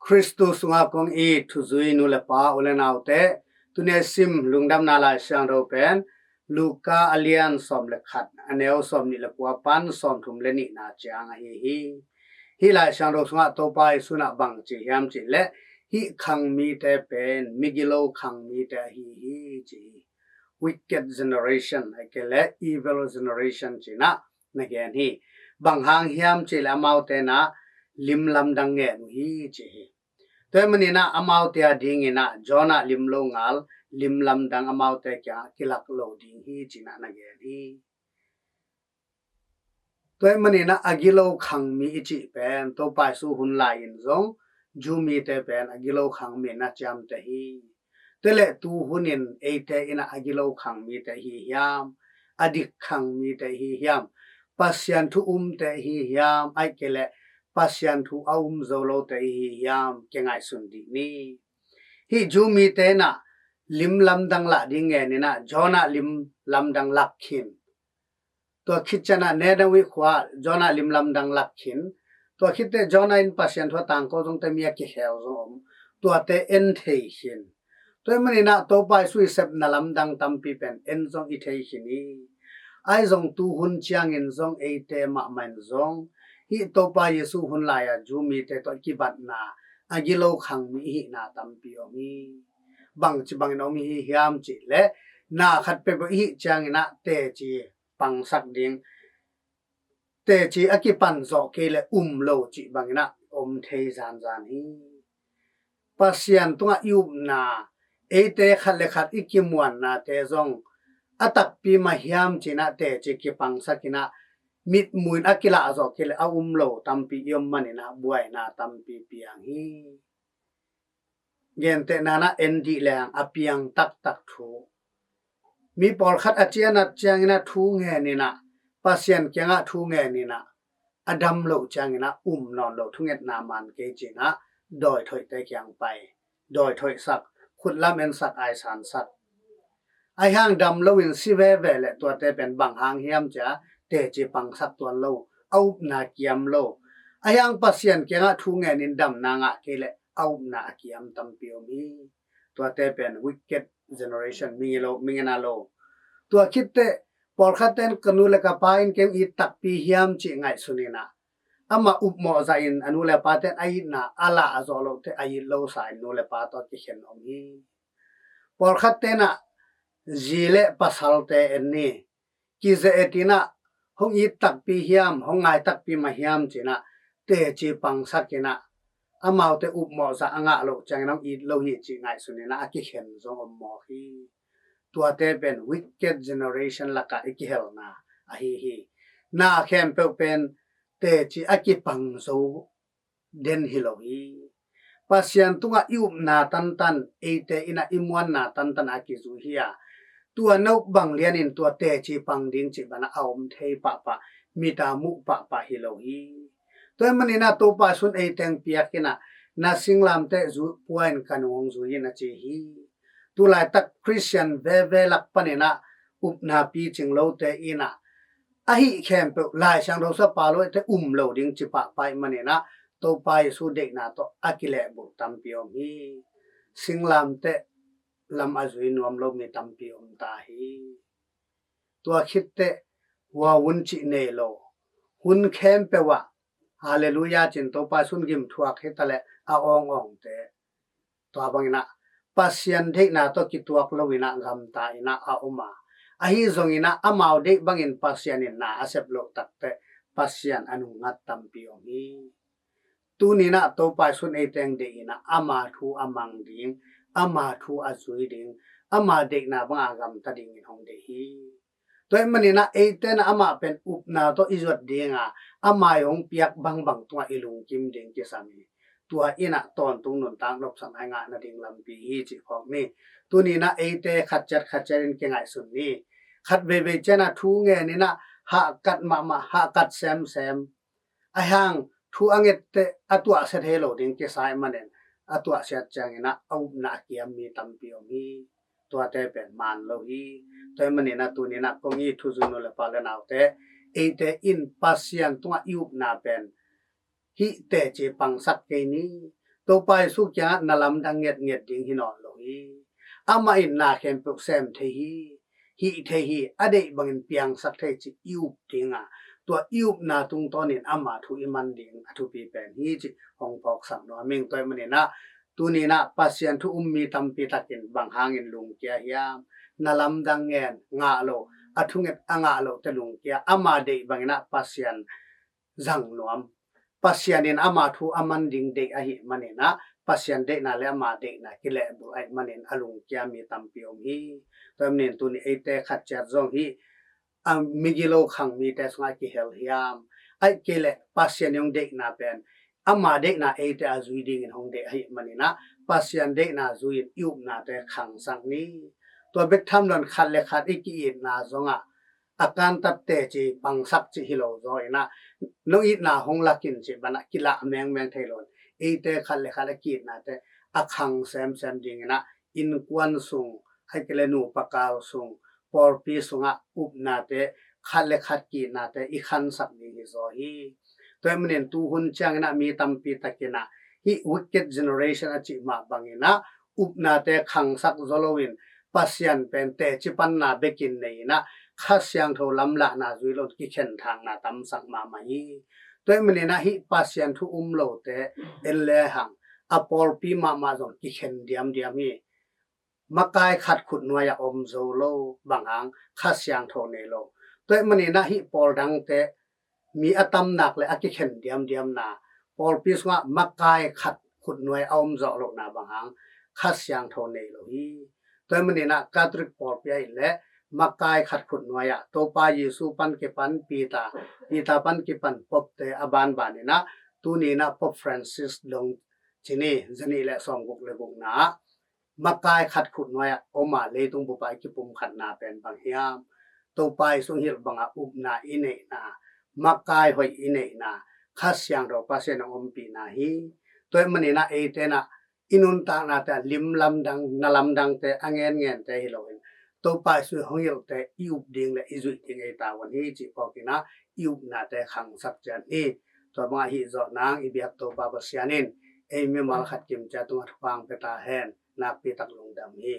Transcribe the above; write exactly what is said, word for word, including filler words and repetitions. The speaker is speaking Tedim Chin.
Khristu sungah kong it thuzui nu le pa, u le naute, tuni a sim lungdamna Lai Siangtho pen Luka a lian sawm le khat, a neu sawm nih le kua pan sawm thum le nihna ciang ahi hi. Hih Lai Siangtho sungah Topa Jesu in ah bang ci hiam cih leh, hih khang mite pen migilo khang mite ahi hi, ci hi. Wicked generation, ahih kei leh evil generation ci-in ah na gen hi. Bang hang hiam cih leh amaute in ah lim lamdang ngen uh hi, ci hi. Tua ahih manin ah amaute a dingin ah Jonah lim lo ngal lim lamdang amaute kiangah kilak lo ding hi, ci-in ah na gen hi. Tua ahih manin ah a gilo khang mi i cih pen Topa Jesu hun lai-in zong Jew mite pen a gilo khang mi na ciamteh hi. Tua leh tu hunin eite in ah a gilo khang mite hi hiam, a dik khang mite hi hiam, Pasian thu umte hi hiam, ahih kei leh Pasian thu a um zo lote hi hiam, kingaihsun dih ni. Hih Jew mite in ah lim lamdang lah ding ngenin ah Jonah lim lamdang lak khin. Tua khit ciangin ah Nineveh khua Jonah lim lamdang lak khin. Tua khit teh Jonah in Pasian thu a tangko zongte mi a kikhel zong om. Tuate en thei khin. Tua ahih manin ah Topa Jesu i sepna lamdang tampi pen en zong i thei khin hi. Ahi zong tu hun ciangin zong eite mahmah in zong hih Topa Jesu hun lai-a Jew mite tawh kibatna a gilo khang mi i hihna tampi om hi. Bangci bangin om i hi hiam cih leh, na khat peuhpeuh i hih ciangin ah teci pangsak ding, teci a kipan zawh kei leh um lo cih bangin ah om thei zanzan hi. Pasian tungah i upna, eite khat le khat i kimuannate zong a takpi mah hiam ci-in ah teci kipangsak in ah mitmuh in a kilah zawh kei leh a um lo tampi i om manin ah buaina tampi piang hi. Gentehna in ah en dih leng a piang taktak thu, mi pawlkhat a cianat ciangin ah thu ngenin ah, Pasian kiangah thu ngenin ah, a dam loh ciangin ah um nawn lo, thungetna man kei ci-in ah dawi thoihte kiang pai, dawi thoihsak, khutlam ensak, aisansak. Ahi hang dam loin si veve leh tuate pen bang hang hiam ci-a teci pangsak tuan lo, a upna kiam lo. Ahi hang Pasian kiangah thu ngenin damna ngah kei leh a upna a kiam tampi om hi. Tuate pen wicked generation, migilo, migina lo. Tua khit teh pawlkhat ten ka nu le ka pa in kei hong it takpi hiam cih ngaihsun in ah, amah upmawh zahin a nu le pa ten a itna a lah zawh loh teh a it lo sa in nu le pa tawh kikhen om hi. Pawlkhat ten ah zi le pasalte en ni, kize-et in ah hong it takpi hiam, hong ngai takpi mah hiam ci-in ah teci pangsak in ah, amaute upmawh zah a ngah loh ciangin hong it lo hi cih ngaihsun in ah a kikhen zong om mawk hi. Tuate pen wicked generation lakah i kihelna ahi hi. Na khempeuh pen teci a kipang zo den hi lo hi. Pasian tungah i upna tantan, eite in ah i muanna tantan a kizui hi a, tua no bang lianin tua teci pang ding cih bangin ah a om thei pahpah, mit a muh pahpah hi lo hi. Tua ahih manin ah Topa Jesu in ei teng piak in ah, na singlamteh pua in ka nung hong zui in, a ci hi. Tulaitak Khristian veve lak panin ah upna picing lote in ah, ahi khempeuh Lai Siangtho sap a lo teh um lo ding ci pahpah ahih manin ah Topa Jesu deihna tawh a kilehbulh tampi om hi. Singlamteh lam a zui nuam lo mi tampi om ta hi. Tua khit teh hua hun cih nei lo, hun khempeuh ah Halleluiah ci-in Topa Jesu in gim thuak hi ta leh a awngawngte, tua bangin ah Pasian deihna tawh kituak lo in ah gamta in ah a om a, ahi zongin ah amau deih bangin Pasian in na a sep loh tak teh Pasian a nungngat tampi om hi. Tuni in ah Topa Jesu in ei teng deih in ah ama thu a mang ding, ama thu a zui ding, ama deihna bangin a gamta dingin hong deih hi. Tua ahih manin ah eite in ah amah pen upna tawh i zuat ding a, ama i hong piak bangbang tungah i lungkim ding kisam hi. Tua in ah tawntung nuntak nopsakna i ngah nading lampi hi cih phawk ni. Tuni in ah eite khat ciat khat ciat in kingaihsun ni. Khat veivei ciangin ah thu ngen in ah hahkat mahmah, hahkat semsem. Ahi hang thu a nget teh a tuahsia thei lo ding kisa ahih manin, a tuahsiat ciangin ah a upna a kiam mi tampi om hi. Tuate pen man lo hi. Tua ahih manin ah tuni in ah kong it thuzui nu le pa le naute, eite in Pasian tungah i upna pen hih teci pangsak kei ni. Topa Jesu kiangah na lamdang ngetnget ding hi nawn lo hi. Amah in na khempeuh sem thei hi, hih thei hi, a deih bangin piangsak thei cih i up ding a, tua i upna tungtawnin ama thu i man ding a thupi pen hi cih hong phawksak nuam ing. Tua ahih maninah tuninah Pasian thu um mi tampi takin bang hangin lungkia hiam? Na lamdang ngen ngah lo, a thunget a ngah lote lungkia, ama deih banginah Pasian zang nuam. Pasian in ama thu a man ding deih ahih maninah Pasian deihna le ama deihna kilehbulh ahih manin a lungkia mi tampi om hi. Tua ahih manin tuni eite khat ciat zong hi a migilo khang mite sungah kihel hiam? Ahih kei leh Pasian i hong deihna pen ama deihna eite a zui dingin hong deih ahih maninah Pasian deihna zui-in i upnate khangsak ni. Tua bek tham loin khat le khat i ki-itna zongah a kantat teci pangsak cih hi lo zaw inah nong itna hong lakin cih banah kilah mengmeng thei loin eite khat le khat a ki-itnate a khang semsem dinginah innkuan sung, ahih kei leh nupa kal sung, pawlpi sungah upnate, khat le khat ki-itnate i khansak ding hi zaw hi. Tua ahih manin tuhun cianginah mi tampi takinah hih wicked generation a cih mah banginah upnate khangsak zaw loin Pasian pen teci panna bekin nei inah Kha Siangtho lamlahna zui loin kikhen thangna tamsak mahmah hi. Tua ahih maninah hih Pasian thu um lote en le hang a pawlpi mahmah zong kikhen diamdiam hi. Makai khat khut nuai-ah om zo lo, bang hang Kha Siangtho nei lo. Tua ahih maninah hih pawl dangte mi a tamnak le a kikhen diamdiamna, pawlpi sungah makai khat khut nuai a om zawh lohna bang hang Kha Siangtho nei lo hi. Tua ahih maninah Catholic pawlpi ahih leh makai khat khut nuai-ah Topa Jesu pan kipan Peter, Peter pan kipan Pope-te a banbaninah tuninah Pope Francis dong cini zanih le sawmguk le gukna ah makai khat khut nuai-ah om a leitung bup ah i kipumkhatna pen bang hiam? Topa i sunghilh bangah upna i neihna, makai hoih i neihna, Kha Siangtho Pasian a ompihna hi. Tua ahih maninah eite inah i nuntaknate ah lim lamdang, na lamdangte a ngenngente hi loin Topa i sunghilhte i up ding le i zuih ding ei tavuan hi cih phawkinah i upnate khangsak ciat ni. Tua bangah hih zawh nang i biak Topa Pasian in ei mimal khat kimcia tungah thupha hong pia ta hen. Nakpi tak lungdam hi.